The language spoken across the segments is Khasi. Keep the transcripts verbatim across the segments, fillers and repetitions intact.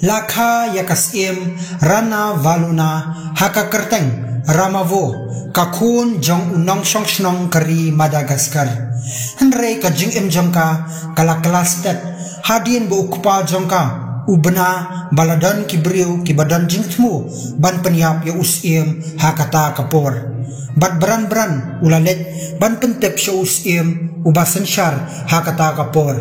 La kha ïa ka syiem Ranavalona ha ka kyrteng Ramavo, ka khun jong u nongshong shnong ka ri Madagascar. Hynrei ka jingim jong ka ka la kylla stet hadien ba u kpa jong ka u bna ba la don ki briew kiba don jingthmu ban pynïap ïa u syiem ha kata ka por. Bad bran bran u la leit ban pyntip sha u syiem uba synshar ha kata ka por.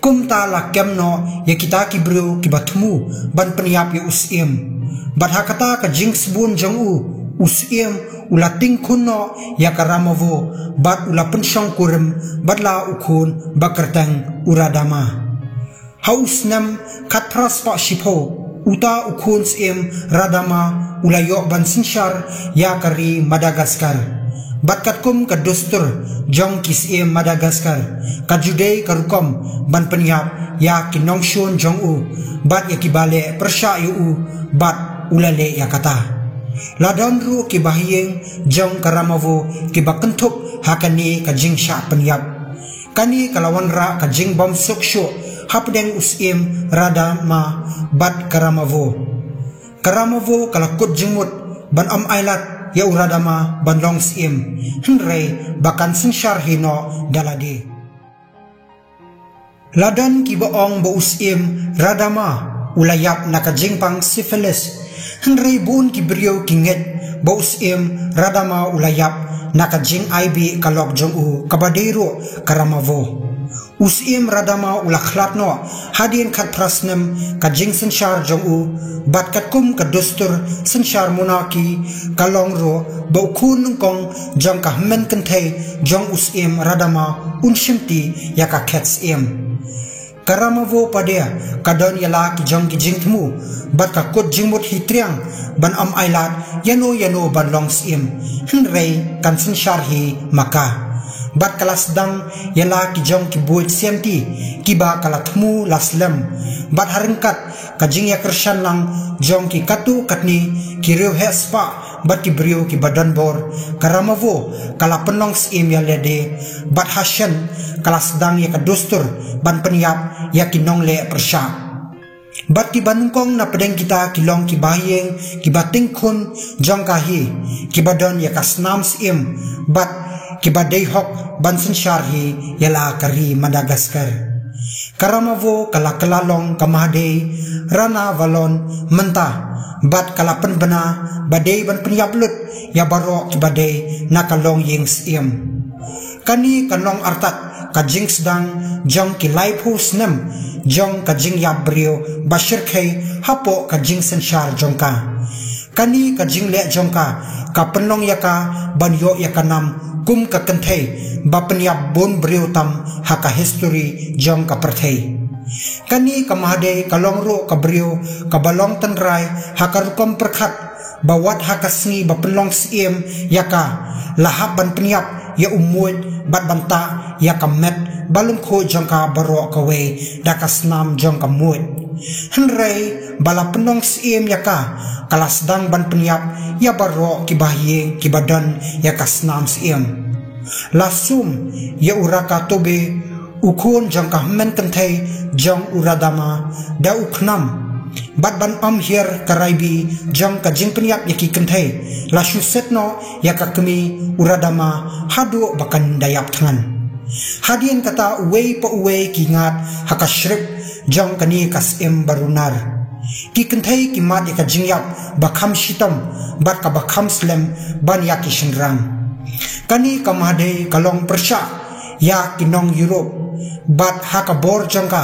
Kumta la kem noh ïa kita ki briew kiba thmu ban pynïap ïa u syiem. Bad ha kata ka jingsbun jong u, u syiem u la tyngkhun noh ïa ka Ramavo bad u la pynshong kurim bad la u khun ba kyrteng u Radama. Ha u snem khatphra spah shiphew, uta u khun syiem Radama u la ïoh ban synshar ïa ka ri Madagascar. Bad katkum ka dustur jong ki syiem Madagascar, ka ju dei ka rukom ban pynïap ïa ki nongshun jong u bad ïa kiba leh pyrshah ïa u, bad u la leh ïa kata. La don ruh ki bahaïing jong ka Ramavo kiba kynthup ha kane ka jingshah pynïap. Kane ka la wanrah ka jingbymsuk shuh hapdeng u syiem Radama bad ka Ramavo. Ka Ramavo ka la kut jingmut ban ym ailad ïa u Radama ban long syiem, hynrei ba kan synshar hi noh da lade. La don kiba ong ba u syiem Radama u la ïap na ka jingpang syphilis. Hynrei bun ki briew ki ngeit ba u syiem Radama u la ïap na ka jingaibieit ka lok jong u kaba dei ruh ka Ramavo. U syiem Radama u la khlad noh hadien khatphra snem ka jingsynshar jong u, bad katkum ka dustur synshar monarki, ka long ruh ba u khun nyngkong jong ka hynmen kynthei jong u syiem Radama un shimti ïa ka khet syiem. Ka Ramavo pat de ka don ïa la ki jong ki jingthmu bad ka kut jingmut hi triang ban ym ailad ïano ïano ban long syiem, hynrei kan synshar hi ma ka. Bad ka la sdang ïa la ki jong ki buit sianti kiba ka la thmu la slem. Bad ha ryngkat ka jingïakyrshan lang jong ki katto katne ki riewheh spah bad ki briew kiba don bor, ka Ramavo ka la pynlong syiem ïa lade. Bad ha shen ka la sdang ïa ka dustur ban pynïap ïa ki nongleh pyrshah. Bad kiba nyngkong na pdeng kita ki long ki bahaïing kiba tyngkhun jong ka hi, kiba don ïa ka snam syiem bad kiba dei hok ban synshar hi ïa la ka ri Madagascar. Ka Ramavo ka la kylla long ka Mahadei Ranavalona mynta, bad ka la pynbna ba dei ban pynïap lut ïa baroh kiba dei na ka longïing syiem. Kane ka long artat ka jingsdang jong ki laiphew snem jong ka jingïap briew ba shyrkhei hapoh ka jingsynshar jong ka. Kane ka jingleh jong ka ka pynlong ïa ka ban ïoh ïa ka nam kum ka kynthei ba pynïap bun briew tam ha ka histori jong ka pyrthei. Kane ka Mahadei ka long ruh ka briew kaba long tynrai ha ka rukom pyrkhat, ba wat ha ka sngi ba pynlong syiem ïa ka, la hap ban pynïap ïa u muid bad ban tah ïa ka met ba lyngkhuh jong ka baroh kawei da ka snam jong ka muid. Hynrei ba la pynlong syiem ïa ka, ka la sdang ban pynïap ïa baroh ki bahaïing kiba don ïa ka snam syiem. La sum ïa u Rakatobe, u khun jong ka hynmen kynthei jong u Radama, da u khnam. Bad ban ym hiar ka raibi jong ka jingpynïap ïa ki kynthei, la shu set noh ïa ka kmie u Radama haduh ba kan da ïap thngan. Hadien kata uwei pa uwei ki ngat ha ka shrip jong kane ka syiem ba runar. Ki kynthei ki mad ïa ka jingïap ba kham shitom bad kaba kham slem ban ïa ki shynrang. Kane ka Mahadei ka long pyrshah ïa ki nong Europe, bad ha ka bor jong ka,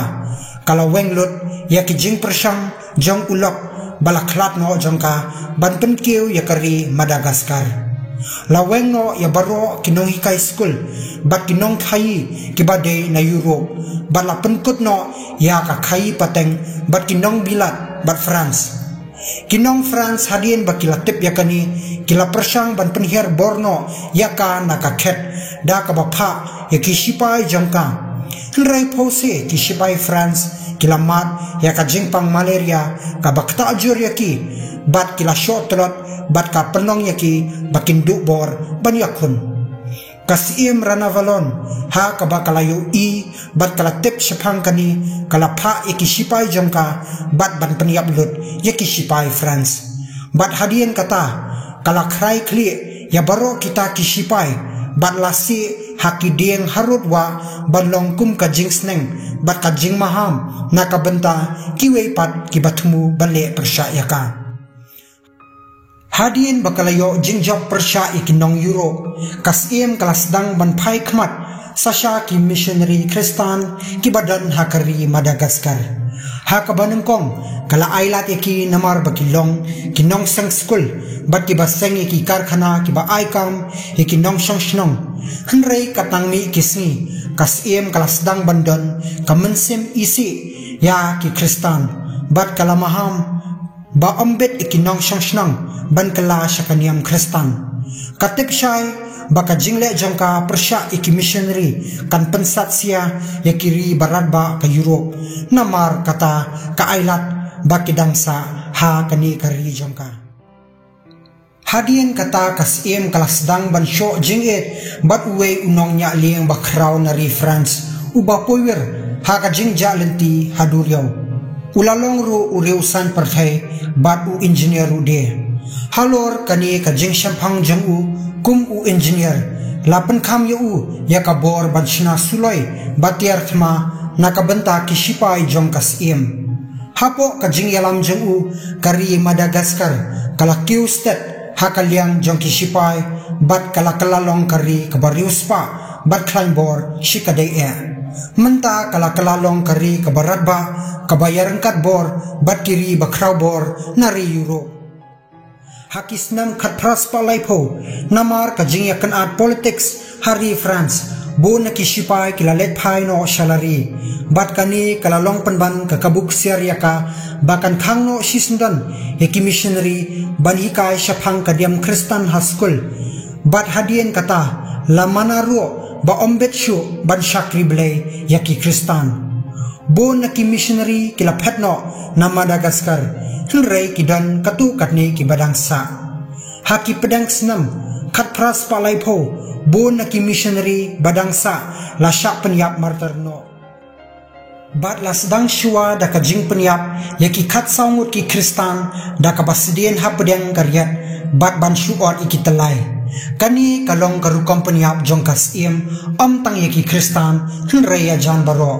ka la weng lut ïa ki jingpyrshang jong u lok ba la khlad noh jong ka ban pynkiew ïa ka ri Madagascar. La weng noh ïa baroh ki nonghikai skul bad ki nongkhaïi kiba dei na Europe, bad la pynkut noh ïa ka khaïi pateng bad ki nongbilat bad France. Ki nong France hadien ba ki la tip ïa kane, ki la pyrshang ban pynhiar bor noh ïa ka na ka khet da kaba phah ïa ki shipai jong ka. Hynrei phewse ki shipai France ki la mad ïa ka jingpang malaria kaba ktah jur ïa ki, bad ki la shoh tlot bad ka pynlong ïa ki ba kin duh bor ban ïakhun. Ka Syiem Ranavalon, ha kaba ka la ïohi bad ka la tip shaphang kane, ka la phah ïa ki shipai jong ka bad ban pynïap lut ïa ki shipai France. Bad hadien kata, ka la khrai khlieh ïa baroh kita ki shipai bad la sieh ha ki dieng harud wah ban long kum ka jingsneng bad ka jingmaham na ka bynta kiwei pat kiba thmu ban leh pyrshah ïa ka. Hadien ba ka la ïoh jingjop pyrshah ïa ki nong Europe, ka Syiem ka la sdang ban phai khmat sha ki missionary Khristan kiba don ha ka ri Madagascar. Ha kaba nyngkong, ka la ailad ïa ki namar ba ki long ki nongseng skul bad kiba seng ïa ki karkhana kiba ai kam ïa ki nongshong shnong. Hynrei katba nang mih ki sngi, ka Syiem ka la sdang ban don ka mynsiem isih ïa ki Khristan bad ka la maham ba ym bit ïa ki nongshong shnong ban kylla sha ka niam Khristan. Ka tip shai ba ka jingleh jong ka pyrshah ïa ki missionary kan pynsat sia ïa ki ri barat ba ka Europe. Namar kata, ka ailad ba ki dang sah ha kane ka ri jong ka. Hadien kata, ka Syiem ka la sdang ban shoh jingit bad uwei u nongñiah lieng ba khraw na ri France, uba poi wir ha ka jingjah lynti ha duriaw. U la long ruh u riewsan pyrthei bad u engineer ruh de. Halor kane ka jingshemphang jong u kum u engineer, la pynkham ïa u ïa ka bor ban shna suloi ba tiar thma na ka bynta ki shipai jong ka Syiem. Hapoh ka jingïalam jong u, ka ri Madagascar ka la kiew stet ha ka liang jong ki shipai bad ka la kylla long ka ri kaba riewspah bad khlaiñ bor shikatdei eh. Mynta ka la kylla long ka ri kaba radbah, kaba ïaryngkat bor bad ki ri ba khraw bor na ri Europe. Ha ki snem khatphra spah laiphew, namar ka jingïakynad politics ha ri France, bun na ki shipai ki la leit phai noh sha la ri. Bad kane ka la long pynban ka kabu ksiar ïa ka ba kan khang noh shisyndon ïa ki missionary ban hikai shaphang ka niam Khristan ha skul. Bad hadien kata, la mana ruh ba ym bit shuh ban shakri Blei ïa ki Khristan. Bun na ki missionary ki la phet noh na Madagascar, hynrei ki don katto katne kiba dang sah. Ha ki pdeng snem khatphra spah laiphew, bun na ki missionary ba dang sah la shah pynïap martyr noh. Bad la sdang shuwa da ka jingpynïap ïa ki khatsaw ngut ki Khristan da kaba sdien hapdeng ka riat bad ban shu ot ïa ki tyllai. Kane ka long ka rukom pynïap jong ka Syiem, ym tang ïa ki Khristan, hynrei ïa jan baroh.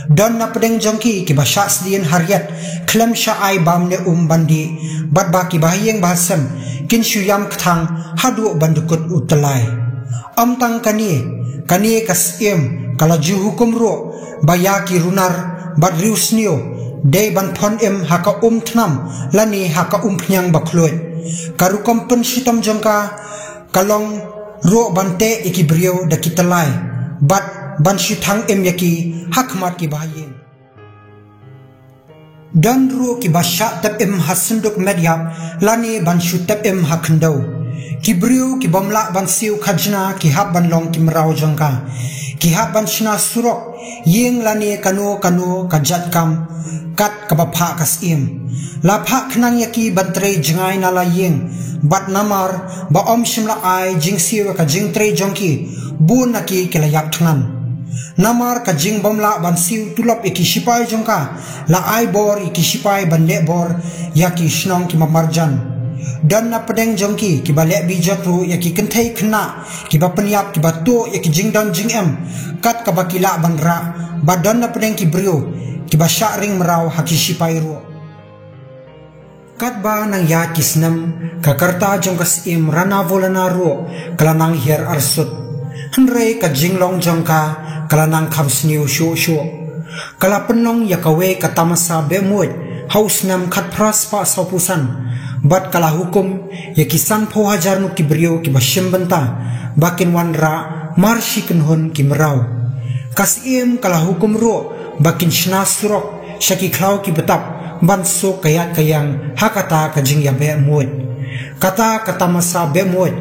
Don na pdeng jong ki kiba shah sdien ha riat khlem shah ai bam ne um ban dih, bad ba kiba ha ïing ba ha sem kin shu ïam kthang haduh ban dkut u tyllai. Ym tang kane, kane ka Syiem ka la ju hukum ruh ba ïa ki runar bad riewsniew dei ban phon im ha ka umthnam lane ha ka umphniang ba khluid. Ka rukom pynshitom jong ka ka long ruh ban teh ïa ki briew da ki tyllai bad ban shu thang im ïa ki ha khmat kiba ha ïing. Don ruh kiba shah tep im ha synduk met ïap lane ban shu tep im ha khyndew. Ki briew ki bym lah ban siew khajna ki hap ban long ki mraw jong ka. Ki hap ban shna surok, ïing lane kano kano ka jait kam kat kaba phah ka Syiem. La phah khnang ïa ki ban trei jngai na la ïing, bad namar ba ym shym la ai jingsiew ïa ka jingtrei jong ki, bun na ki ki la ïap thngan. Namar ka jingbym lah ban siew tulop ïa ki shipai jong ka, la ai bor ïa ki shipai ban leh bor ïa ki shnong kiba marjan. Don na pdeng jong ki kiba leh bijot ruh ïa ki kynthei khynnah kiba pynïap, kiba tuh ïa ki jingdon jingem kat kaba ki lah ban rah, bad don na pdeng ki briew kiba shah ring mraw ha ki shipai ruh. Katba nang ïaid ki snem, ka karta jong ka Syiem Ranavalona ruh ka la nang hiar arsut. Hynrei ka jinglong jong ka ka la nang kham sniew shuh shuh. Ka la pynlong ïa kawei ka tamasa behmuid ha u snem khatphra spah sawphew san, bad ka la hukum ïa ki sanphew hajar ngut ki briew kiba shim bynta ba kin wanrah mar shi kynhun ki mraw. Ka Syiem ka la hukum ruh ba kin shna surok sha ki khlaw ki btap ban suk ka ïaid ka ïeng ha kata ka jingïabeh muid. Kata ka tamasa behmuid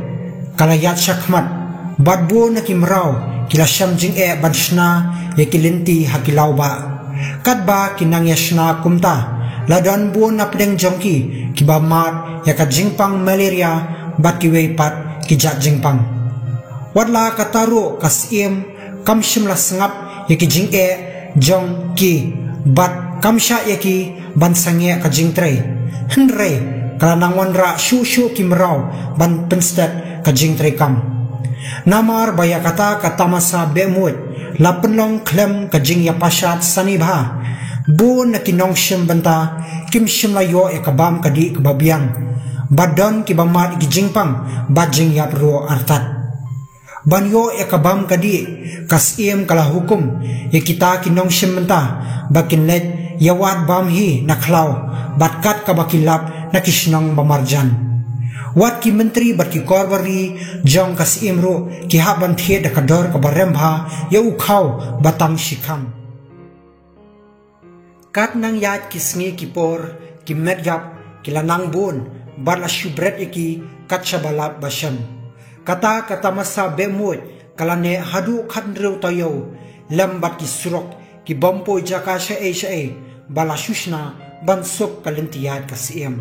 ka la ïaid shakhmat, bad bun na ki mraw ki la shem jingeh ban shna ïa ki lynti ha ki lawbah. Katba ki nang ïa shna kumta, la don bun na pdeng jong ki kiba mad ïa ka jingpang malaria bad kiwei pat ki jait jingpang. Wat la kata ruh ka Syiem kam shym la sngap ïa ki jingeh jong ki bad kam shah ïa ki ban sangeh ka jingtrei. Hynrei ka la nang wanrah shuh shuh ki mraw ban pynstet ka jingtrei kam. Namar ba ïa kata ka tamasa behmut la pynlong khlem ka jingïapashat sani bha, bun na ki nongshim bynta kim shym la ïoh ïa ka bam ka dih kaba biang. Bad don kiba mad ïa ki jingpang bad jingïap ruh artat. Ban ïoh ïa ka bam ka dih, ka Syiem ka la hukum ïa kita ki nongshim bynta ba kin leit ïawad bam hi na khlaw bad kat kaba ki lap na ki shnong ba marjan. Wat ki myntri bad ki kor bari jong ka Syiem ruh ki hap ban thied da ka dor kaba rem bha ïa u khaw ba tang shikham. Kat nang ïaid ki sngi ki por, ki met ïap ki la nang bun bad la shu bret ïa ki kat shaba lap ba shem. Kata ka tamasa behmut ka la neh haduh khathynriew taïew, lem bad ki surok ki bym poi jaka shaei shaei ba la shu shna ban suk ka lynti ïaid ka Syiem.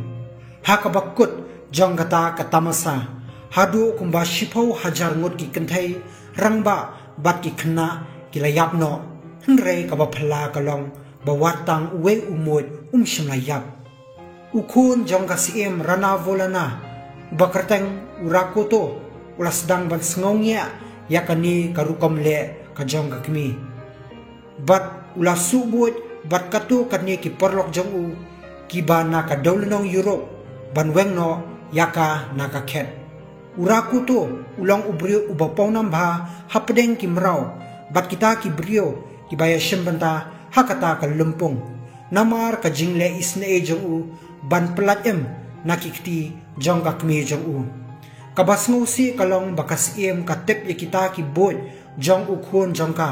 Ha kaba kut jong kata ka tamasa, haduh kumba shiphew hajar ngut ki kynthei, rangbah bad ki khynnah ki la ïap noh. Hynrei kaba phylla ka long ba wat tang uwei u muid um shym la ïap. U khun jong ka Syiem Ranavolana, uba kyrteng u Rakoto, u la sdang ban sngewsih ïa kane ka rukom leh ka jong ka kmie. Bad u la suh buit bad katto katne ki paralok jong u kiba na ka dewlynnong Europe ban weng noh ïa ka na ka khet. U Rakoto u long u briew uba pawnam bha hapdeng ki mraw bad kita ki briew kiba ïashim bynta ha kata ka lympung. Namar ka jingleh isynei jong u ban pyllait im na ki kti jong ka kmie jong u. Kaba sngewsih ka long ba ka Syiem ka tip ïa kita ki buit jong u khun jong ka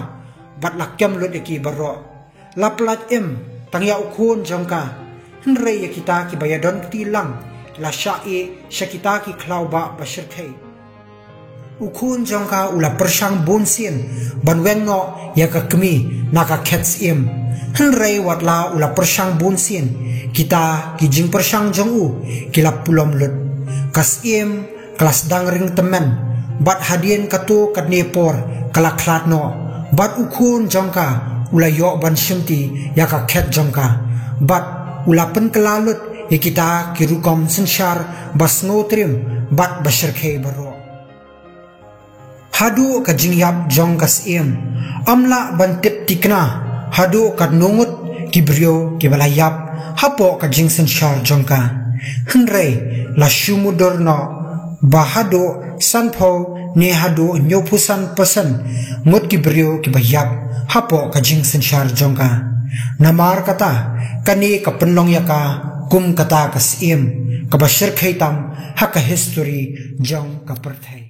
bad la kem lut ïa ki baroh. La pyllait im tang ïa u khun jong ka, hynrei ïa kita kiba ïadon kti lang ki la shah ïeh sha kita ki khlaw bah ba shyrkhei. U khun jong ka u la pyrshang bun sien ban weng noh ïa ka kmie na ka khet Syiem. Hynrei wat la u la pyrshang bun sien, kita ki jingpyrshang jong u ki la pulom lut. Ka Syiem ka la sdang ring tymmen bad hadien katto katne por ka la khlad noh. Bad u khun jong ka u la ïoh ban shimti ïa ka khet jong ka bad u la pynkylla lut ïa kita ki rukom synshar ba sngewtriem bad ba shyrkhei baroh. Haduh ka jingïap jong ka Syiem, ym lah ban tip tikna haduh katno ngut ki briew kiba la ïap hapoh ka jingsynshar jong ka. Hynrei la shu mutdur noh ba haduh sanphew ne haduh hynñiewphew san percent ngut ki briew kiba ïap hapoh ka jingsynshar jong ka. Namar kata, kane ka pynlong ïa ka kum kata ka Syiem kaba shyrkhei tam ha ka history jong ka pyrthei.